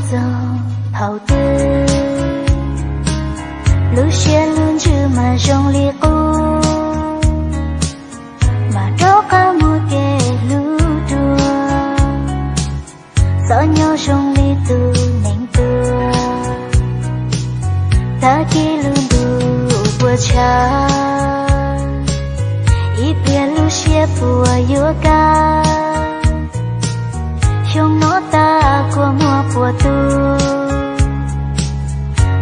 Txog thaum twg lub siab lub ntsws mas zoo li qub, mas rov qab muaj kev hlub dua. Txom nyem zoo li tus neeg tuag, tag kis lub ntuj puas tshav, ib pliag lub siab puas yuav kaj. Xyoo no tag kua muag puas tu,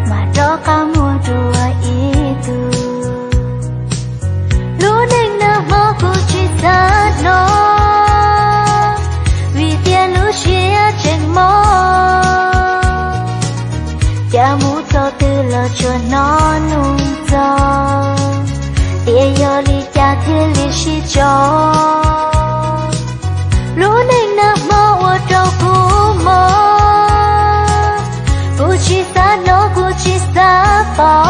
mas rov qab muaj dua ib tug. Lub neej nag hmo kuv tsis xav hnov, vim tias lub siab tseem mob. Cas mus txog twg los tsuas hnov nug txog, tias yog li cas thiaj li sib tso. Lub neej nag hmo ua rau kuv mob, kuv tsis xav hnov kuv tsis xav pom.